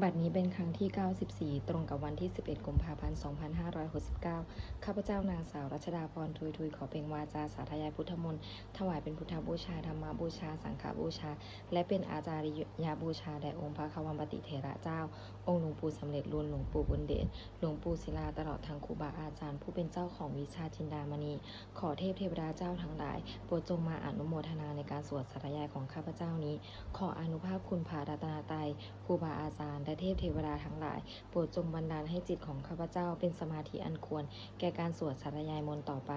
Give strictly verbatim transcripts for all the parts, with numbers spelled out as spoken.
บัดนี้เป็นครั้งที่ เก้าสิบสี่ ตรงกับวันที่ สิบเอ็ด กุมภาพันธ์ สองพันห้าร้อยหกสิบเก้า ข้าพเจ้านางสาวรัชดาพร ทุยทุย ขอเปล่งวาจาสาธยายพุทธมนต์ ถวายเป็นพุทธบูชา ธรรมบูชา สังฆบูชา และเป็นอาจาริยบูชาแด่องค์พระควัมปติเถระเจ้า องค์หลวงปู่สำเร็จลุน หลวงปู่บุญเดช หลวงปู่ศิลา ตลอดทั้งครูบาอาจารย์ผู้เป็นเจ้าของวิชาจินดามณี ขอเทพเทวดาเจ้าทั้งหลาย โปรดจงมาอนุโมทนาในการสวดสาธยายของข้าพเจ้านี้ ขออานุภาพคุณพระรัตนตรัย ครูบาอาจารย์ และเทพเทวดาทั้งหลาย โปรดจงบันดาลให้จิตของข้าพเจ้าเป็นสมาธิอันควรแก่การสวดสาธยายมนต์ต่อไป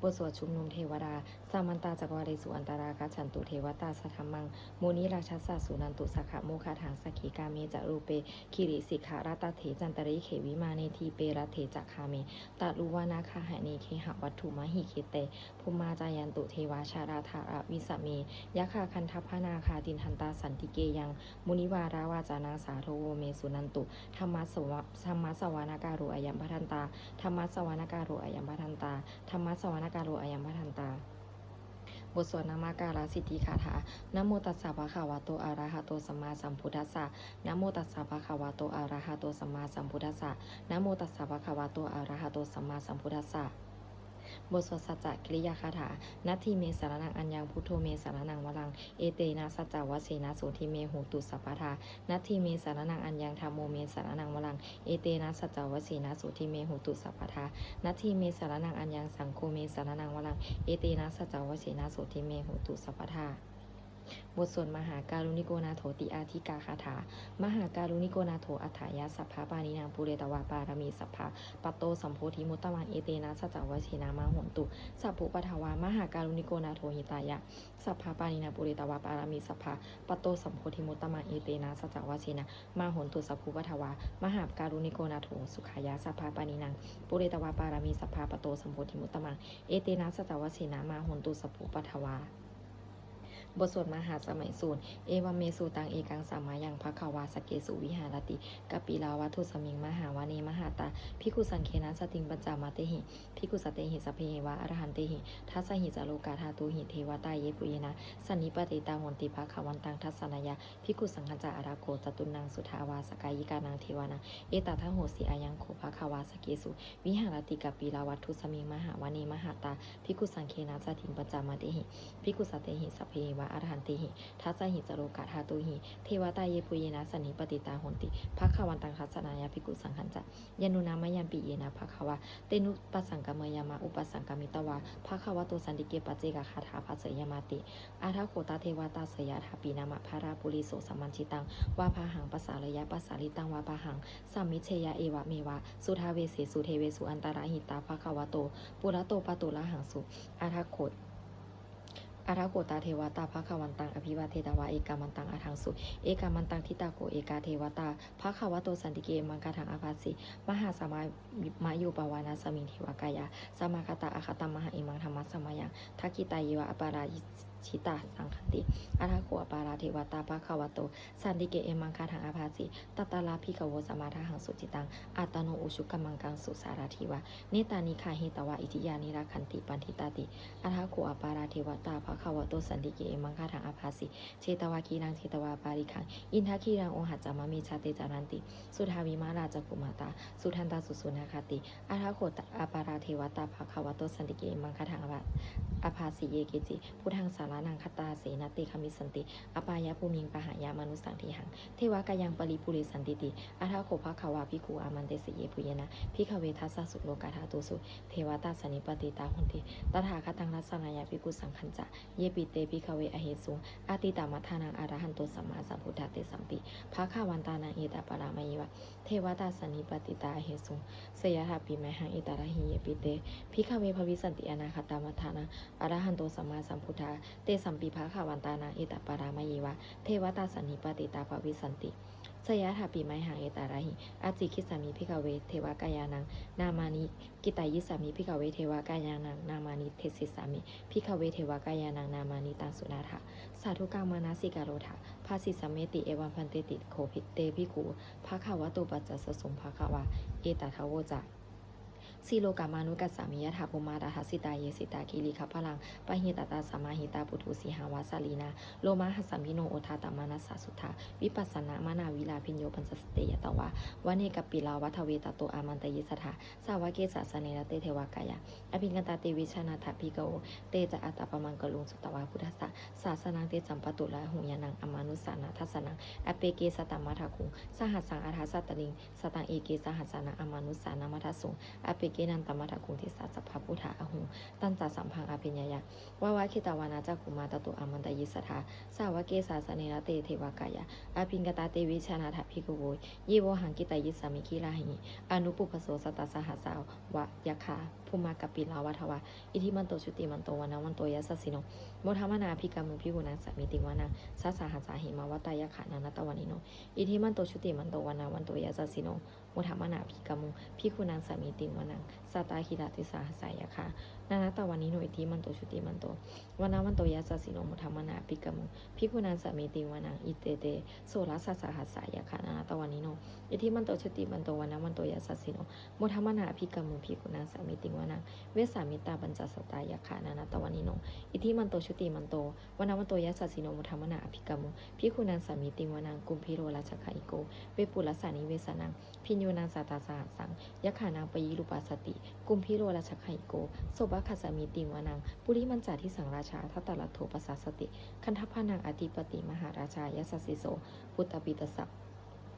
บทสวดชุมนุมเทวดา Samantā cakkavāḷesu atrāgacchantu devatā, saddhammaṃ munirājassa suṇantu saggamokkhadaṃ. Sagge kāme ca rūpe girisikharataṭe cantalikkhe vimāne, dīpe raṭṭhe ca gāme taruvanagahane gehavatthumhi khette, bhummā cāyantu devā jalathalavisame yakkhagandhabbanāgā, tiṭṭhantā santike yaṃ munivaravacanaṃ sādhavo me suṇantu. Dhammassawa- dhammassavanakālo ayam bhadantā. Dhammassavanakālo ayam bhadantā. Dhammassavanakālo ayam bhadantā. บทสวดนมการสิทธิคาถา Namo tassa bhagavato arahato sammāsambuddhassa. Namo tassa bhagavato arahato sammāsambuddhassa. Namo tassa bhagavato arahato sammāsambuddhassa. บทสวดสัจจกิริยาคาถา Natthi me saraṇaṃ aññaṃ, buddho me saraṇaṃ varaṃ, etena saccavajjena sotthi me hotu sabbadā. Natthi me saraṇaṃ aññaṃ, dhammo me saraṇaṃ varaṃ, etena saccavajjena sotthi me hotu sabbadā. Natthi me saraṇaṃ aññaṃ, saṅgho me saraṇaṃ varaṃ, etena saccavajjena sotthi me hotu sabbadā. บทสวดมหาการุณิโกนาโถติอาทิกาคาถา Mahākāruṇiko nātho atthāya sabbapāṇinaṃ, pūretvā pāramī sabbā patto sambodhimuttamaṃ, etena saccavajjena mā hontu sabbupaddavā. Mahākāruṇiko nātho hitāya sabbapāṇinaṃ, pūretvā pāramī sabbā patto sambodhimuttamaṃ, etena saccavajjena mā hontu sabbupaddavā. Mahākāruṇiko nātho sukhāya sabbapāṇinaṃ, pūretvā pāramī sabbā patto sambodhimuttamaṃ, etena saccavajjena mā hontu sabbupaddavā. บทสวดมหาสมัยสูตร Evaṃ me sutaṃ. Ekaṃ samayaṃ bhagavā sakkesu viharati kapilavatthusmiṃ mahāvane mahatā bhikkhusaṅghena saddhiṃ pañcamattehi bhikkhusatehi sabbeheva arahantehi. Dasahi ca lokadhātūhi devatā yebhuyyena sannipatitā honti bhagavantaṃ dassanāya bhikkhusaṅghañca. Atha kho catunnaṃ suddhāvāsakāyikānaṃ devānaṃ etadahosi: Ayaṃ kho bhagavā sakkesu viharati kapilavatthusmiṃ mahāvane mahatā bhikkhusaṅghena saddhiṃ pañcamattehi bhikkhusatehi sabbeheva arahantehi. Dasahi ca lokadhātūhi devatā yebhuyyena sannipatitā honti bhagavantaṃ dassanāya bhikkhusaṅghañca. Yannūna mayampi yena bhagavā tenupasaṅkameyyāma, upasaṅkamitvā bhagavato santike paccekagāthā bhāseyyāmāti. Atha kho tā devatā seyyathāpi nāma balavā puriso sammiñjitaṃ vā bāhaṃ pasāreyya, pasāritaṃ vā bāhaṃ sammiñjeyya, evameva suddhāvāsesu devesu antarahitā bhagavato purato pāturahaṃsu. Atha kho Atha kho tā devatā bhagavantaṃ abhivādetvā ekamantaṃ aṭṭhaṃsu. Ekamantaṃ ṭhitā kho ekā devatā bhagavato santike imaṃ gāthaṃ abhāsi: Mahāsamayappabhavānasmiṃ devakāyā samāgatā, āgatamha imaṃ dhammasamayaṃ dakkhitāyeva aparājitasaṅghanti. Atha kho aparā devatā bhagavato santike imaṃ gāthaṃ abhāsi: Tatra bhikkhavo samādahaṃsu cittaṃ attano ujukamakaṃsu, sārathīva nettāni gahetvā indriyāni rakkhanti paṇḍitāti. Atha kho aparā devatā bhagavato santike imaṃ gāthaṃ abhāsi: Chetvā khīlaṃ chetvā palighaṃ indakhīlaṃ ūhacca manejā, te caranti suddhā vimalā cakkhumatā sudantā susunāgāti. Atha kho aparā devatā bhagavato santike imaṃ gāthaṃ abhāsi: Ye keci buddhaṃ saraṇaṃ gatāse, na te gamissanti apāyabhūmiṃ, pahāya mānusaṃ dehaṃ devakāyaṃ paripūressantīti. Atha kho bhagavā bhikkhū āmantesi: Yebhuyyena bhikkhave dasasu lokadhātūsu devatā sannipatitā honti tathāgataṃ dassanāya bhikkhusaṅghañca. Yepi te bhikkhave ahesuṃ atītamaddhānaṃ arahanto sammāsambuddhā, tesampi bhagavantānaṃ etaparamāyeva devatā sannipatitā ahesuṃ. Seyyathāpi mayhaṃ etarahi. Yepi te bhikkhave bhavissanti anāgatamaddhānaṃ arahanto sammāsambuddhā, tesampi bhagavantānaṃ etaparamāyeva devatā sannipatitā bhavissanti. Seyyathāpi mayhaṃ etarahi. Ācikkhissāmi bhikkhave devakāyānaṃ nāmāni, kittayissāmi bhikkhave devakāyānaṃ nāmāni, desissāmi bhikkhave devakāyānaṃ nāmāni, taṃ suṇātha sādhukaṃ manasikarotha bhāsissāmīti. Evaṃ bhanteti kho te bhikkhū bhagavato paccassosuṃ. Bhagavā etadavoca: Silokamanukassāmi, yattha bhummā tadassitā. Ye sitā girigabbharaṃ, pahitattā samāhitā. Puthū sīhāva sallīnā, lomahaṃsābhisambhuno. Odātamanasā suddhā, vippasannamanāvilā. Bhiyyo pañcasate ñatvā, vane kāpilavatthave. Tato āmantayi satthā, sāvake sāsane rate. Devakāyā abhikkantā, te vijānātha bhikkhavo. Te ca ātappamakaruṃ, sutvā buddhassa sāsanaṃ. Tesampāturahu ñāṇaṃ, amanussāna dassanaṃ. Appeke satamaddakkhuṃ, sahassaṃ atha sattariṃ. Sataṃ eke sahassānaṃ, amanussānamaddasuṃ. Appekenantamaddakkhuṃ, disā sabbā phuṭā ahuṃ. Tañca sabbaṃ abhiññāya, vavakkhitvāna cakkhumā. Tato āmantayi satthā, sāvake sāsane rate. Devakāyā abhikkantā, te vijānātha bhikkhavo. Ye vohaṃ kittayissāmi, girāhi anupubbaso. Sattasahassā va yakkhā, bhummā kāpilavatthavā. Iddhimanto jutimanto, vaṇṇavanto yasassino. Modamānā abhikkāmuṃ, bhikkhūnaṃ samitiṃ vanaṃ. Chasahassā hemavatā, yakkhā nānattavaṇṇino. Iddhimanto jutimanto, vaṇṇavanto yasassino. Modamānā abhikkāmuṃ, bhikkhūnaṃ samitiṃ vanaṃ. Sātāgirā tisahassā, yakkhā nānattavaṇṇino. Iddhimanto jutimanto, vaṇṇavanto yasassino. Modamānā abhikkāmuṃ, bhikkhūnaṃ samitiṃ vanaṃ. Iccete soḷasasahassā, yakkhā nānattavaṇṇino. Iddhimanto jutimanto, vaṇṇavanto yasassino. Modamānā abhikkāmuṃ, bhikkhūnaṃ samitiṃ vanaṃ. Vessāmittā pañcasatā, yakkhā nānattavaṇṇino. Iddhimanto jutimanto, vaṇṇavanto yasassino. Modamānā abhikkāmuṃ, bhikkhūnaṃ samitiṃ vanaṃ. Kumbhīro rājagahiko, vepullassa nivesanaṃ. Bhiyyo naṃ satasahassaṃ, yakkhānaṃ payirupāsati. Kumbhīro rājagahiko, sopāga samitiṃ vanaṃ. Purimañca disaṃ rājā, dhataraṭṭho pasāsati. Gandhabbānaṃ ādhipati, mahārājā yasassi so. Puttāpi tassa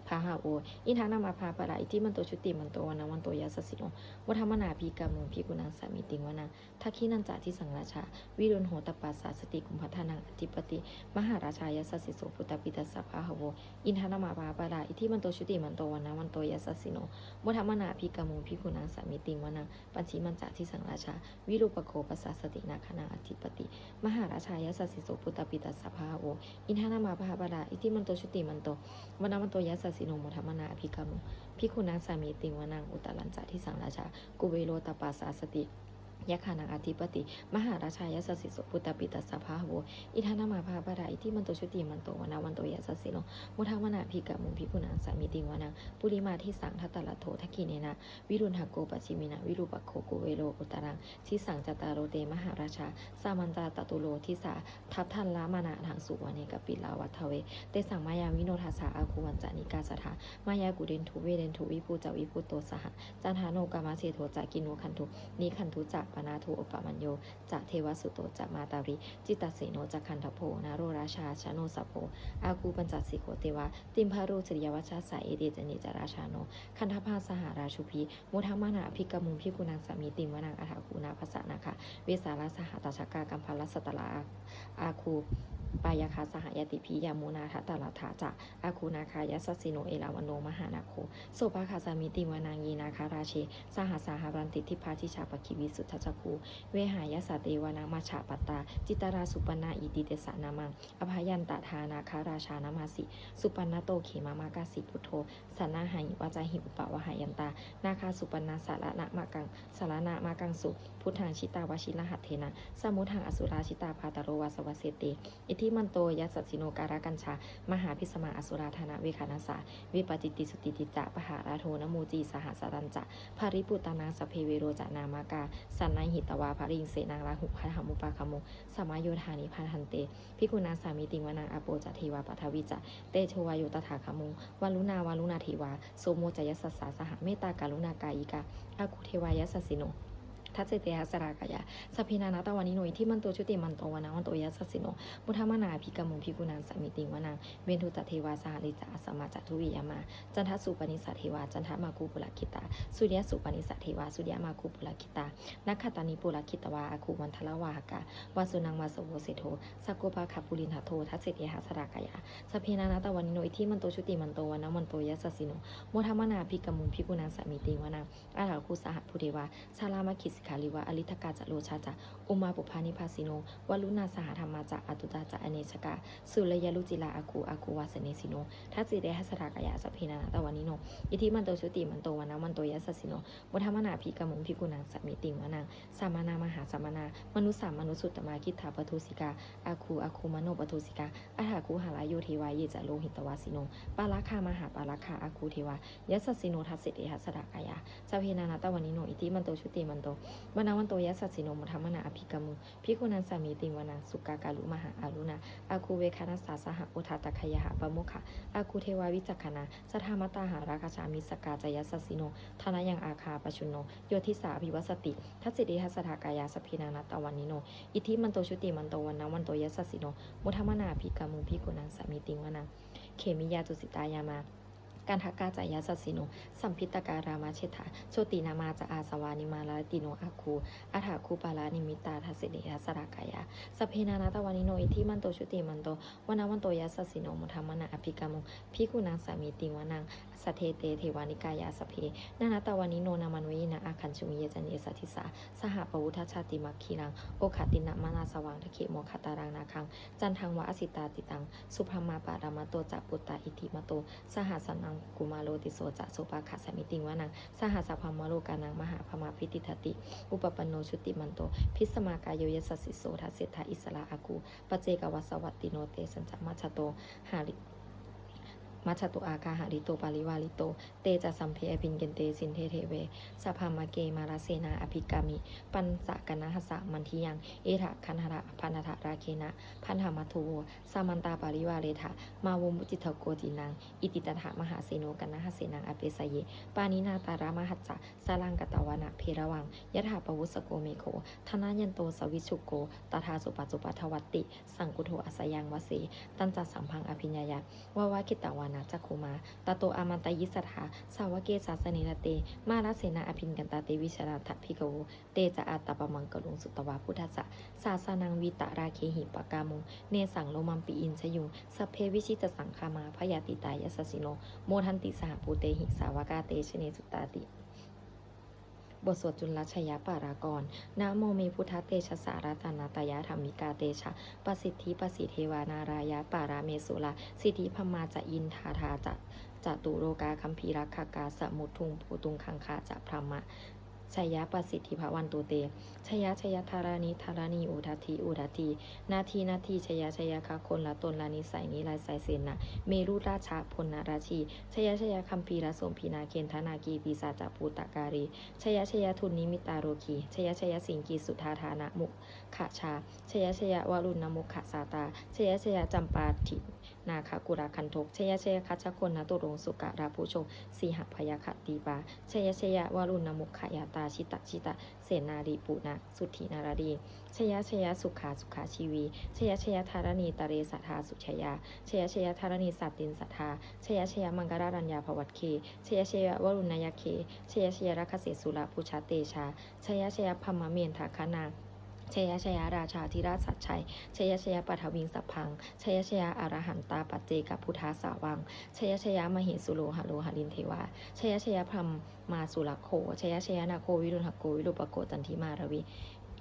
bahavo, indanāmā mahabbalā. Iddhimanto jutimanto, vaṇṇavanto yasassino. Modamānā abhikkāmuṃ, bhikkhūnaṃ samitiṃ vanaṃ. Dakkhiṇañca disaṃ rājā, virūḷho tappasāsati. Kumbhaṇḍānaṃ ādhipati, mahārājā yasassi so. Puttāpi tassa bahavo, indanāmā mahabbalā. Iddhimanto jutimanto, vaṇṇavanto yasassino. Modamānā abhikkāmuṃ, bhikkhūnaṃ samitiṃ vanaṃ. Pacchimañca disaṃ rājā, virūpakkho pasāsati. Nāgānaṃ ādhipati, mahārājā yasassi so. Puttāpi tassa bahavo, indanāmā mahabbalā. Iddhimanto jutimanto, vaṇṇavanto yasassino. Modamānā abhikkāmuṃ, bhikkhūnaṃ samitiṃ vanaṃ. Uttarañca disaṃ rājā, kuvero tappasāsati. Yakkhānaṃ ādhipati, mahārājā yasassi so. Puttāpi tassa bahavo, indanāmā mahabbalā. Iddhimanto jutimanto, vaṇṇavanto yasassino. Modamānā abhikkāmuṃ, bhikkhūnaṃ samitiṃ vanaṃ. Purimaṃ disaṃ dhataraṭṭho, dakkhiṇena virūḷhako. Pacchimena virūpakkho, kuvero uttaraṃ disaṃ. Cattāro te mahārājā, samantā caturo disā. Daddallamānā aṭṭhaṃsu, vane kāpilavatthave. Tesaṃ māyāvino dāsā, āgū vañcanikā saṭhā. Māyā kuṭeṇḍu veṭeṇḍu, viṭū ca viṭuṭo saha. Candano kāmaseṭṭho ca, kinnughaṇḍu nighaṇḍu ca. Panādo opamañño ca, devasūto ca mātali. Cittaseno ca gandhabbo, naḷo rājā janosabho. Āgū pañcasikho devā, timbarū suriyavacchasā. Ete caññe ca rājāno, gandhabbā saha rājubhi. Modamānā abhikkāmuṃ, bhikkhūnaṃ samitiṃ vanaṃ. Athāgū nābhasā nāgā, vesālā sahatacchakā. Kambalassatarā āgū, pāyāgā saha ñātibhi. Yāmunā dhataraṭṭhā ca, āgū nāgā yasassino. Erāvaṇo mahānāgo, sopāga samitiṃ vanaṃ. Ye nāgarāje sahasā haranti, dibbā dijā pakkhi visuddhacakkhū. Vehāyasā te vanamajjhapattā, citrā supaṇṇā iti tesa nāmaṃ. Abhayantadā nāgarājānamāsi, supaṇṇato khemamakāsi buddho. Saṇhāhi vācāhi upavhayantā, nāgā supaṇṇā saraṇamakaṃ, saraṇamakaṃsu. Buddhaṃ jitā vajirahatthena, samuddaṃ asurā sitā. Bhātaro vāsavassete, iddhimanto yasassino. Kālakañjā mahābhismā, asurā dānaveghasā. Vepacitti sucitti ca, pahārādo namucī saha. Satañca baliputtānaṃ, sabbe verocanāmakā. Sannayhitvā baliṃ senaṃ, rāhubhaddamupāgamuṃ. Samayodāni bhaddante, bhikkhūnaṃ samitiṃ vanaṃ. Āpo ca devā paṭhavī ca, tejo vāyo tadāgamuṃ. Varuṇā vāruṇā devā, somo ca yasasā saha. Mettākaruṇākāyikā, āgū devā yasassino. Dasete dasadhā kāyā, sabbe nānattavaṇṇino. Iddhimanto jutimanto, vaṇṇavanto yasassino. Modamānā abhikkāmuṃ, bhikkhūnaṃ samitiṃ vanaṃ. Veṇḍū ca devā sahalī ca, asamā ca duve yamā. Candassūpanisā devā, candamāgū purakkhitā. Suriyassūpanisā devā, suriyamāgū purakkhitā. Nakkhattāni purakkhitvā, āgū mandavalāhakā. Vasūnaṃ vāsavo seṭṭho, sakkopāga purindado. Dasete dasadhā kāyā, sabbe nānattavaṇṇino. Iddhimanto jutimanto, vaṇṇavanto yasassino. Modamānā abhikkāmuṃ, bhikkhūnaṃ samitiṃ vanaṃ. Athāgū sahabhū devā, jalamaggisi Girisikharīva ariṭṭhakā ca rojā ca, ummāpupphanibhāsino, varuṇā sahadhammā ca, accutā ca anejakā, sūleyyarucirā āgū āgū vāsanēsino. Dasete dasadhā kāyā sabbe nānattavaṇṇino, iddhimanto jutimanto vaṇṇavanto yasassino, modamānā abhikkāmuṃ bhikkhūnaṃ samitiṃ vanaṃ. Samānā mahāsamānā mānusā mānusuttamā, khiḍḍāpadūsikā āgū āgū manopadūsikā, athāgū hārāyo devā ye ca lohitavāsino, pāragā mahāpāragā āgū devā yasassino. Dasete dasadhā kāyā sabbe nānattavaṇṇino, iddhimanto jutimanto vaṇṇavanto yasassino, modamānā abhikkāmuṃ bhikkhūnaṃ samitiṃ vanaṃ. Sukkā karumhā aruṇā āgū veghanasā saha, odātagayhā pāmokkhā āgū devā vicakkhaṇā, sadāmattā hāragajā missakā ca yasassino, thanayaṃ āga pajjunno yo disā abhivassati. Dasete dasadhā kāyā sabbe nānattavaṇṇino, iddhimanto jutimanto vaṇṇavanto yasassino, modamānā abhikkāmuṃ bhikkhūnaṃ samitiṃ vanaṃ. Khemiyā tusitā yāmā kaṭṭhakā ca yasassino, lambitakā lāmaseṭṭhā jotināmā ca āsavā, nimmānaratino āgū athāgū paranimmitā. Dasete dasadhā kāyā sabbe nānattavaṇṇino, iddhimanto jutimanto vaṇṇavanto yasassino, modamānā abhikkāmuṃ bhikkhūnaṃ samitiṃ vanaṃ. Saṭṭhete devanikāyā sabbe nānattavaṇṇino, nāmanvayena āgañchuṃ ye caññe sadisā saha. Pavutthajātimakkhīlaṃ oghatiṇṇamanāsavaṃ, dakkhemoghataraṃ nāgaṃ candaṃva asitātitaṃ. Subrahmā paramatto ca puttā iddhimato saha, sanaṅkumāro tisso ca sopāga samitiṃ vanaṃ. Sahassabrahmalokānaṃ mahābrahmābhitiṭṭhati, upapanno jutimanto bhismākāyo yasassi so. Dasettha issarā āgū paccekavasavattino, tesañca majjhato hari majjhato āga hārito parivārito. Te ca sabbe abhikkante sinde deve sabrahmake, mārasenā abhikkāmi passa kaṇhassa mandiyaṃ. Etha gaṇhatha bandhatha rāgena bandhamatthu vo, samantā parivāretha mā vo muñcittha koci naṃ. Iti tattha mahāseno kaṇhasenaṃ apesayi, pāṇinā talamāhacca saraṃ katvāna bheravaṃ. Yathā pāvussako megho thanayanto savijjuko, tadā so paccupāni paccuppaṭṭhavatti saṅkuddho asayaṃvase. Tañca sabbaṃ abhiññāya vavakkhitvāna cakkhumā, tato āmantayi satthā sāvake sāsane rate. Mārasenā abhikkantā te vijānātha bhikkhavo, te ca ātappamakaruṃ sutvā buddhassa sāsanaṃ. Vītarāgehi pakkāmuṃ nesaṃ lomampi iñjayuṃ, sabbe vijitasaṅgāmā bhayātītā yasassino, modanti saha bhūtehi sāvakā te janesutāti. บทสวดจุลชยปรากรณ์ Namo me buddhatejassa ratanattayadhammikā, tejapasiddhi pasīdevā nārāyaparamesurā, siddhibrahmā ca indadā ca catulokā gambhīrakkhakā, samuddaṃ bhūtuṃ gaṅgā ca brahmā jayapasiddhi bhavantu te. Jaya jaya dharaṇi dharaṇī udadhi udadhī, nadī nadī jaya jaya gagonlatonlanisai nirayasai sennā merurājabalanarajī, jaya jaya gambhīrasombhī nāgendanāgī pisācabhūtakālī, jaya jaya dunnimittarogī, jaya jaya siṅgīsudādānamukhajā, jaya jaya varuṇṇamukhasātrā, jaya jaya campādināgakulagantho, jaya jaya gajagonnaturaṅga sukarabhujaṅga sīhabyagghadīpā, jaya jaya varuṇṇamukhayātrā jita jita sennārī puna suddhi naradī, jaya jaya sukhā sukhā jīvī, jaya jaya dharaṇītale sadā sujayā, jaya jaya dharaṇī santin sadā, jaya jaya maṅkararaññā bhavagge, jaya jaya varuṇṇayakkhe, jaya jaya rakkhase surabhujatejā, jaya jaya brahmmendagaṇā, jaya jaya rājādhirājasājjai, jaya jaya paṭhaviṃ sabbaṃ, jaya jaya arahantā paccekabuddhasāvaṃ, jaya jaya mahesuro haro harindevā, jaya jaya brahmā surakkho, jaya jaya nāgo viruḷhako virūpakkho candimā ravi,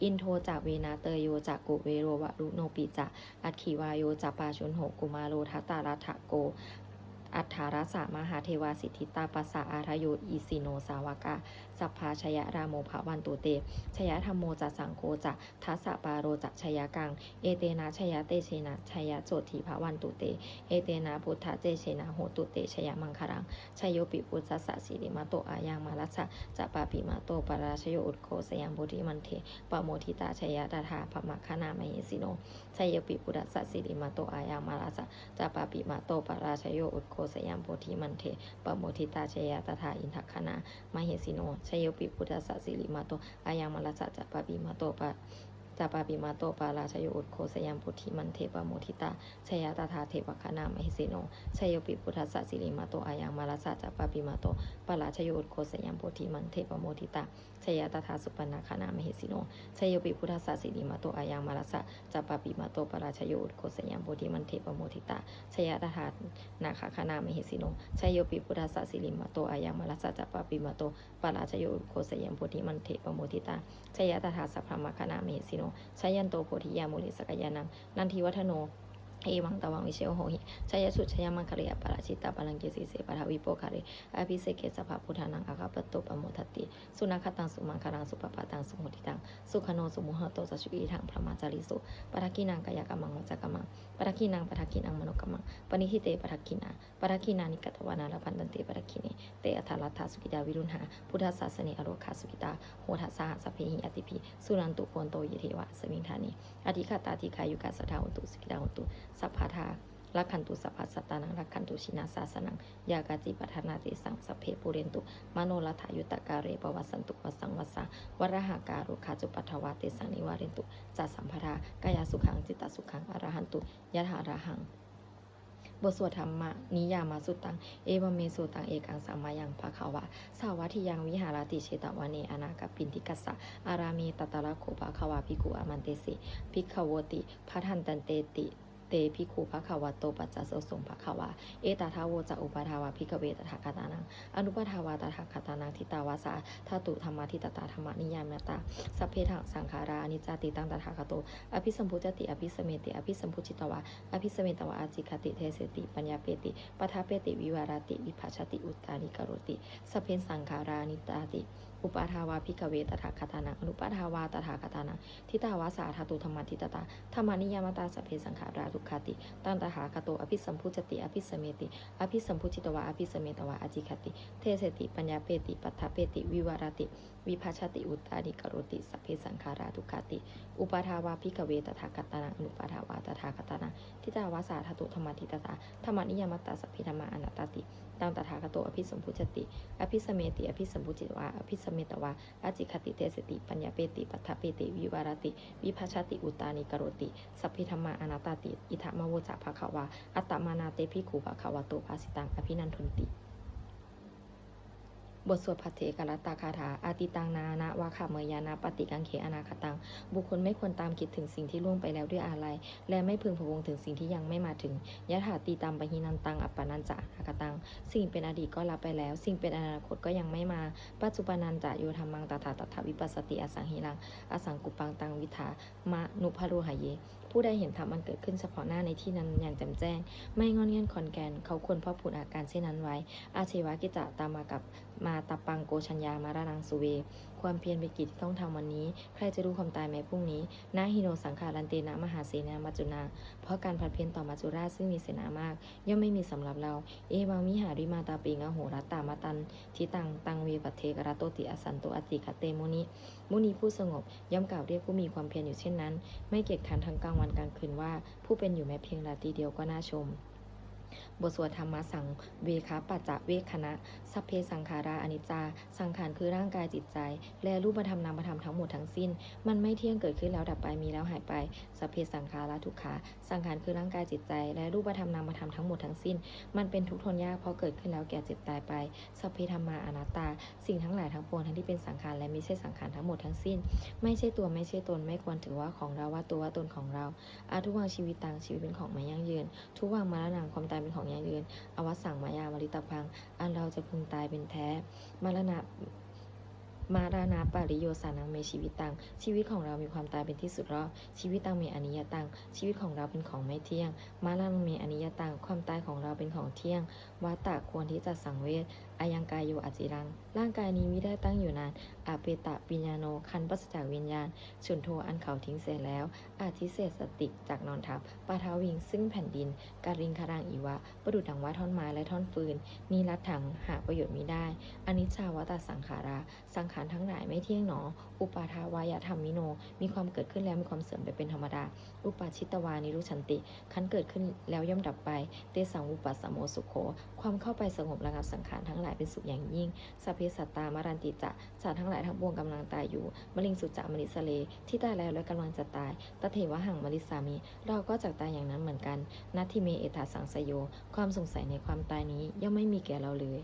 indo ca venateyyo ca kuvero varuṇopi ca, aggi vāyo ca pājuṇho kumāro dhataraṭṭhako, aṭṭhārasa mahādevā siddhitāpasa-ādayo, isino sāvakā sabbā jayarāmo bhavantu te. Jayadhammo ca saṅgho ca dasapālo ca jayakaṃ, etena jayatejena jayasotthī bhavantu te, etena buddhatejena hotu te jayamaṅgalaṃ. Jayopi buddhassa sirīmato ayaṃ, mārassa ca pāpimato parājayo, ugghosayaṃ bodhimaṇḍe pamoditā, jaya tadā brahmagaṇā mahesino. Jayopi buddhassa sirīmato ayaṃ, mārassa ca pāpimato parājayo, ugghosayaṃ bodhimaṇḍe pamoditā, jaya tadā indagaṇā mahesino. Jayopi buddhassa sirīmato ayaṃ, mārassa ca pāpimato pa ca pāpimato parājayo ugghosayaṃ bodhimaṇḍe pamoditā jaya tadā devagaṇā mahesino. Jayopi buddhassa sirīmato ayaṃ mārassa ca pāpimato parājayo ugghosayaṃ bodhimaṇḍe pamoditā jaya tadā supaṇṇagaṇā mahesino. Jayopi buddhassa sirīmato ayaṃ mārassa ca pāpimato parājayo ugghosayaṃ bodhimaṇḍe pamoditā jaya tadā nāgagaṇā mahesino. Jayopi buddhassa sirīmato ayaṃ mārassa ca pāpimato parājayo ugghosayaṃ bodhimaṇḍe pamoditā jaya tadā sabrahmagaṇā mahesino. Jayanto bodhiyā mūle sakyānaṃ nandivaḍḍhano evaṃ tvaṃ vijayo hohi jayassu jayamaṅgale aparājitapallaṅke sīse paṭhavipokkhare abhiseke sabbabuddhānaṃ aggappatto pamodati. Sunakkhattaṃ sumaṅgalaṃ supabhātaṃ suhuṭṭhitaṃ sukhaṇo sumuhutto ca suyiṭṭhaṃ brahmacārisu padakkhiṇaṃ kāyakammaṃ vācākammaṃ padakkhiṇaṃ padakkhiṇaṃ manokammaṃ paṇidhī te padakkhiṇā padakkhiṇāni katvāna labhantatthe padakkhiṇe. Te atthaladdhā sukhitā viruḷhā buddhasāsane arogā sukhitā hotha saha sabbehi ñātibhi. Suṇantu bhonto ye devā asmiṃ ṭhāne adhigatā dīghāyukā sadā hontu sukhitā hontu sabbadā. Rakkhantu sabbasattānaṃ rakkhantu jinasāsanaṃ yā kāci patthanā tesaṃ sabbe pūrentu manorathā yuttakāle pavassantu vassaṃ vassā valāhakā rogā cupaddavā tesaṃ nivārentu ca sabbadā. Kāyasukhaṃ cittasukhaṃ arahantu yathārahaṃ. บทสวดธรรมนิยามสุตตัง Evaṃ me sutaṃ. Ekaṃ samayaṃ bhagavā sāvatthiyaṃ viharati jetavane anāthapiṇḍikassa ārāme. Tatra kho bhagavā bhikkhū āmantesi bhikkhavoti. Bhadanteti te bhikkhū bhagavato paccassosuṃ. Bhagavā etadavoca. Uppādā vā bhikkhave tathāgatānaṃ anuppādā vā tathāgatānaṃ ṭhitāva sā dhātu dhammaṭṭhitatā dhammaniyāmatā sabbe saṅkhārā aniccāti. Taṃ tathāgato abhisambujjhati abhisameti abhisambujjhitvā abhisametvā ācikkhati deseti paññapeti paṭṭhapeti vivarati vibhajati uttānīkaroti sabbe saṅkhārā anittāti. Uppādā vā bhikkhave tathāgatānaṃ anuppādā vā tathāgatānaṃ ṭhitāva sā dhātu dhammaṭṭhitatā dhammaniyāmatā sabbe saṅkhārā dukkhāti. Taṃ tathāgato abhisambujjhati abhisameti abhisambujjhitvā abhisametvā ācikkhati deseti paññapeti paṭṭhapeti vivarati vibhajati uttānīkaroti sabbe saṅkhārā dukkhāti. Uppādā vā bhikkhave tathāgatānaṃ anuppādā vā tathāgatānaṃ ṭhitāva sā dhātu dhammaṭṭhitatā dhammaniyāmatā sabbe dhammā anattāti. Taṃ tathāgato abhisambujjhati abhisameti abhisambujjhitvā abhisametvā ācikkhati deseti paññapeti paṭṭhapeti vivarati vibhajati uttānīkaroti sabbe dhammā anattāti. Idamavoca bhagavā. Attamanā te bhikkhū bhagavato bhāsitaṃ abhinandunti. บทสวดภัทเทกรัตตคาถา Atītaṃ nānvāgameyya nappaṭikaṅkhe anāgataṃ. บุคคลไม่ควรตามคิดถึงสิ่งที่ล่วงไปแล้วด้วยอาลัย และไม่พึงพะวงถึงสิ่งที่ยังไม่มาถึง Yadatītaṃ pahīnantaṃ appattañca anāgataṃ. สิ่งเป็นอดีตก็ละไปแล้ว สิ่งเป็นอนาคตก็ยังไม่มา Paccuppannañca yo dhammaṃ tattha tattha vipassati asaṃhiraṃ asaṅkuppaṃ taṃ viddhā manubrūhaye. ผู้ใดเห็นธรรมอันเกิดขึ้นเฉพาะหน้าในที่นั้นอย่างแจ่มแจ้ง ไม่ง่อนแง่นคลอนแคลน เขาควรพอกพูนอาการเช่นนั้นไว้ Ajjeva kiccamātappaṃ mātappaṃ ko jaññā maraṇaṃ suve. ความเพียรเป็นกิจที่ต้องทำวันนี้ ใครจะรู้ความตายแม้พรุ่งนี้ Na hi no saṅgarantena mahāsenena maccunā. เพราะการผัดเพี้ยนต่อมัจจุราชซึ่งมีเสนามาก ย่อมไม่มีสำหรับเรา Evaṃvihārimātāpiṃ ahorattamatanditaṃ taṃ ve bhaddekarattoti asanto ācikkhate muni. มุนีผู้สงบย่อมกล่าวเรียกผู้มีความเพียรอยู่เช่นนั้น ไม่เกียจคร้านทั้งกลางวันกลางคืนว่า ผู้เป็นอยู่แม้เพียงราตรีเดียวก็น่าชม บทสวดธัมมสังเวคปัจจเวกขณะ Sabbe saṅkhārā aniccā. สังขารคือร่างกายจิตใจ และรูปธรรมนามธรรมทั้งหมดทั้งสิ้น มันไม่เที่ยง เกิดขึ้นแล้วดับไป มีแล้วหายไป Sabbe saṅkhārā dukkhā. สังขารคือร่างกายจิตใจ และรูปธรรมนามธรรมทั้งหมดทั้งสิ้น มันเป็นทุกข์ทนยาก เพราะเกิดขึ้นแล้วแก่เจ็บตายไป Sabbe dhammā anattā. สิ่งทั้งหลายทั้งปวงทั้งที่เป็นสังขารและมิใช่สังขารทั้งหมดทั้งสิ้น ไม่ใช่ตัวไม่ใช่ตน ไม่ควรถือว่าของเรา ว่าตัวว่าตนของเรา Adhuvaṃ jīvitaṃ. ชีวิตเป็นของไม่ยั่งยืน Dhuvaṃ maraṇaṃ. ความตายเป็นของยั่งยืน Avassaṃ mayā maritabbaṃ. อันเราจะพึงตายเป็นแท้ Maraṇa maraṇapariyosānaṃ me jīvitaṃ. ชีวิตของเรามีความตายเป็นที่สุดรอบ Jīvitaṃ me aniyataṃ. ชีวิตของเราเป็นของไม่เที่ยง Maraṇaṃ me aniyataṃ. ความตายของเราเป็นของเที่ยง Vata. ควรที่จะสังเวช Ayaṃ kāyo aciraṃ. ร่างกายนี้มิได้ตั้งอยู่นาน Apetaviññāṇo. ครั้นปราศจากวิญญาณ Chuḍḍho. อันเขาทิ้งเสียแล้ว Adhisessati. จักนอนทับ Paṭhaviṃ. ซึ่งแผ่นดิน Kaliṅgaraṃ iva. ประดุจดังว่าท่อนไม้และท่อนฟืน Niratthaṃ. หาประโยชน์มิได้ Aniccā vata saṅkhārā. สัง ขารทั้งหลายไม่เที่ยงหนอ uppādavayadhammino มีความเกิดขึ้นแล้วมีความเสื่อมไปเป็นธรรมดา uppajjitvā nirujjhanti ครั้นเกิดขึ้นแล้วย่อมดับไป tesaṃ vūpasamo sukho ความเข้าไปสงบระงับสังขารทั้งหลายเป็นสุขอย่างยิ่ง sabbe sattā maranti ca สัตว์ทั้งหลายทั้งปวงกำลังตายอยู่ mariṃsu ca marissare ที่ตายแล้วและกำลังจะตาย tathevāhaṃ marissāmi เราก็จักตายอย่างนั้นเหมือนกัน natthi me ettha saṃsayo ความสงสัยในความตายนี้ย่อมไม่มีแก่เราเลย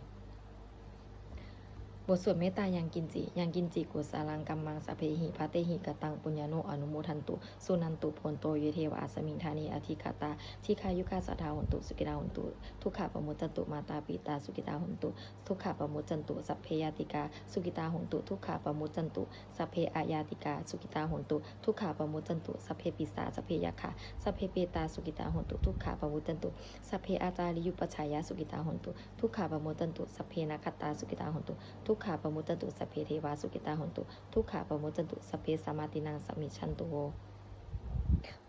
บทสวดเมตตายังกินจิ ยังกินจิ kusalaṃ kammaṃ sabbehi katehi kataṃ puññaṃ no anumodantu suṇantu bhonto ye devā asmiṃ ṭhāne adhigatā dīghāyukā sadā hontu sukhitā hontu dukkhā pamuccantu mātāpitā sukhitā hontu dukkhā pamuccantu sabbe ñātikā sukhitā hontu dukkhā pamuccantu sabbe aññātikā sukhitā hontu dukkhā pamuccantu sabbe pisā sabbe yakkhā sabbe petā sukhitā hontu dukkhā pamuccantu sabbe ācariyupajjhāyā sukhitā hontu dukkhā pamuccantu sabbe nakkhattā sukhitā hontu dukkhā pamuccantu sabbe devā sukhitā hontu dukkhā pamuccantu sabbe sampattīnaṃ samijjhantu vo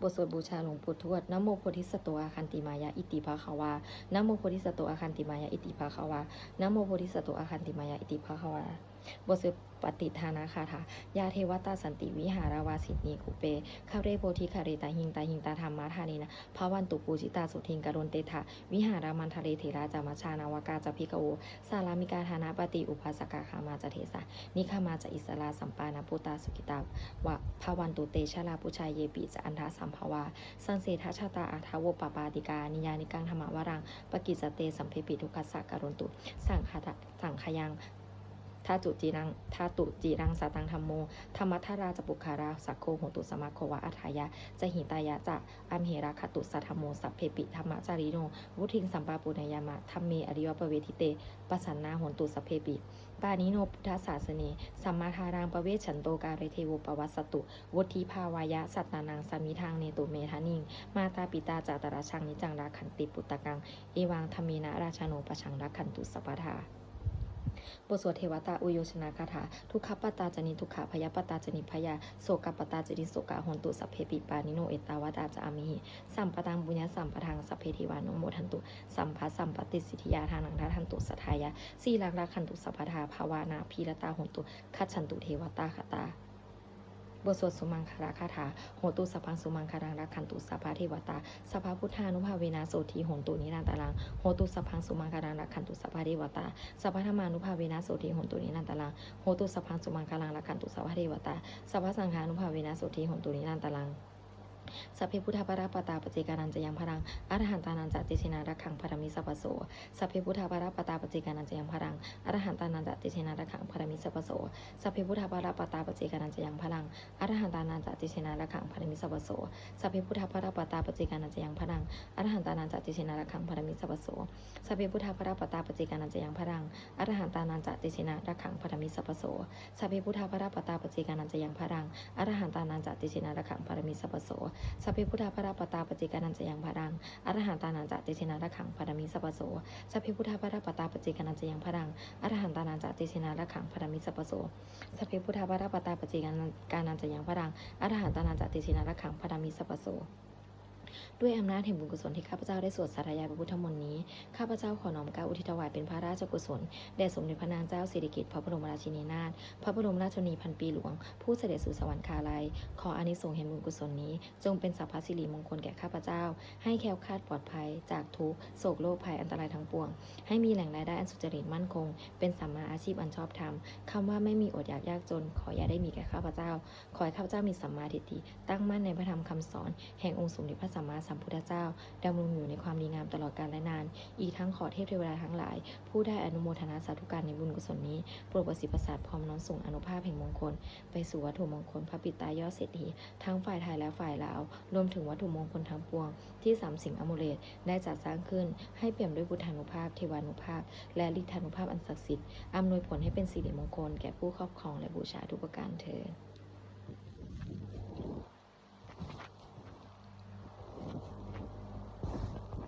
บทสวดบูชาหลวงปู่ทวด Namo bodhisatto āgantimāya iti bhagavā. Namo bodhisatto āgantimāya iti bhagavā. Namo bodhisatto āgantimāya iti bhagavā. บทสวดปัตติทานาคาถา Yā devatā santi vihāravāsinī kūpe ghare bodhighare tahiṃ tahiṃ tā dhammadānena bhavantu pūjitā sotthiṃ karontedha vihāramaṇḍale therā ca majjhā navakā ca bhikkhavo sārāmikā dānapatī upāsakā gāmā ca desā nigamā ca issarā sappāṇabhūtā sukhitā bhavantu te jalābujā yepi ca aṇḍasambhavā saṃsedajātā athavopapātikā niyyānikaṃ dhammavaraṃ paṭicca te sabbepi dukkhassa karontu saṅkhayaṃ ṭhātu ciraṃ ṭhātu ciraṃ sataṃ dhammo dhammaddharā ca puggalā saṅgho hotu samaggo va atthāya ca hitāya ca amhe rakkhatu saddhammo sabbepi dhammacārino vuḍḍhiṃ sampāpuṇeyyāma dhamme ariyappavedite pasannā hontu sabbepi. Pāṇino buddhasāsane sammādhāraṃ pavecchanto kāle devo pavassatu vuḍḍhibhāvāya sattānaṃ samiddhaṃ netu medaniṃ mātā pitā ca atrajaṃ niccaṃ rakkhanti puttakaṃ evaṃ dhammena rājāno pajaṃ rakkhantu sabbadā. บทสวดเทวตาอุยโยชนาคาถา Dukkhappattā ca niddukkhā bhayappattā ca nibbhayā sokappattā ca nissokā hontu sabbepi pāṇino. Ettāvatā ca amhehi sambhataṃ puññasampadaṃ sabbe devānumodantu sabbasampattisiddhiyā. Dānaṃ dadantu saddhāya sīlaṃ rakkhantu sabbadā bhāvanābhiratā hontu gacchantu devatāgatā. บทสวดสุมังคลคาถา Hotu sabbaṃ sumaṅgalaṃ rakkhantu sabbadevatā sabbabuddhānubhāvena sotthī hontu nirantaraṃ. Hotu sabbaṃ sumaṅgalaṃ rakkhantu sabbadevatā sabbadhammānubhāvena sotthī hontu nirantaraṃ. Hotu sabbaṃ sumaṅgalaṃ rakkhantu sabbadevatā sabbasaṅghānubhāvena sotthī hontu nirantaraṃ. Sabbe buddhā balappattā paccekānañca yaṃ balaṃ arahantānañca tejena rakkhaṃ bandhāmi sabbaso. Sabbe buddhā balappattā paccekānañca yaṃ balaṃ arahantānañca tejena rakkhaṃ bandhāmi sabbaso. Sabbe buddhā balappattā paccekānañca yaṃ balaṃ arahantānañca tejena rakkhaṃ bandhāmi sabbaso. Sabbe buddhā balappattā paccekānañca yaṃ balaṃ arahantānañca tejena rakkhaṃ bandhāmi sabbaso. Sabbe buddhā balappattā paccekānañca yaṃ balaṃ arahantānañca tejena rakkhaṃ bandhāmi sabbaso. Sabbe buddhā balappattā paccekānañca yaṃ balaṃ arahantānañca tejena rakkhaṃ bandhāmi sabbaso. Sabbe buddhā balappattā paccekānañca yaṃ balaṃ arahantānañca tejena rakkhaṃ bandhāmi sabbaso. Sabbe buddhā balappattā paccekānañca yaṃ balaṃ arahantānañca tejena rakkhaṃ bandhāmi sabbaso. Sabbe buddhā balappattā paccekānañca yaṃ balaṃ arahantānañca tejena rakkhaṃ bandhāmi sabbaso. ด้วยอำนาจแห่งบุญกุศลที่ข้าพเจ้าได้สวดสาธยายพระพุทธมนต์นี้ ข้าพเจ้าขอน้อมเกล้าอุทิศถวายเป็นพระราชกุศล แด่สมเด็จพระนางเจ้าสิริกิติ์ พระบรมราชินีนาถ พระบรมราชชนนีพันปีหลวง ผู้เสด็จสู่สวรรคาลัย ขออานิสงส์แห่งบุญกุศลนี้ จงเป็นสัพพสิริมงคลแก่ข้าพเจ้า ให้แคล้วคลาดปลอดภัยจากทุกข์ โศกโรคภัยอันตรายทั้งปวง ให้มีแหล่งรายได้อันสุจริตมั่นคง เป็นสัมมาอาชีพอันชอบธรรม คำว่าไม่มีอดอยากยากจน ขออย่าได้มีแก่ข้าพเจ้า ขอให้ข้าพเจ้ามีสัมมาทิฏฐิ ตั้งมั่นในพระธรรมคำสอน แห่งองค์สมเด็จพระสัมมาสัมพุทธเจ้า ดำรงอยู่ในความดีงามตลอดกาลและนาน อีกทั้งขอเทพเทวดาทั้งหลาย ผู้ได้อนุโมทนาสาธุการในบุญกุศลนี้ โปรดประสิทธิ์ประสาทพรหมน้อมส่งอานุภาพแห่งมงคล ไปสู่วัตถุมงคลพระปิดตายอดเศรษฐี ทั้งฝ่ายไทยและฝ่ายลาว รวมถึงวัตถุมงคลทั้งปวง ที่สามสิงห์อมูเลตได้จัดสร้างขึ้น ให้เปี่ยมด้วยพุทธานุภาพ เทวานุภาพ และฤทธานุภาพอันศักดิ์สิทธิ์ อำนวยผลให้เป็นสิริมงคลแก่ผู้ครอบครองและบูชาทุกประการเทอญ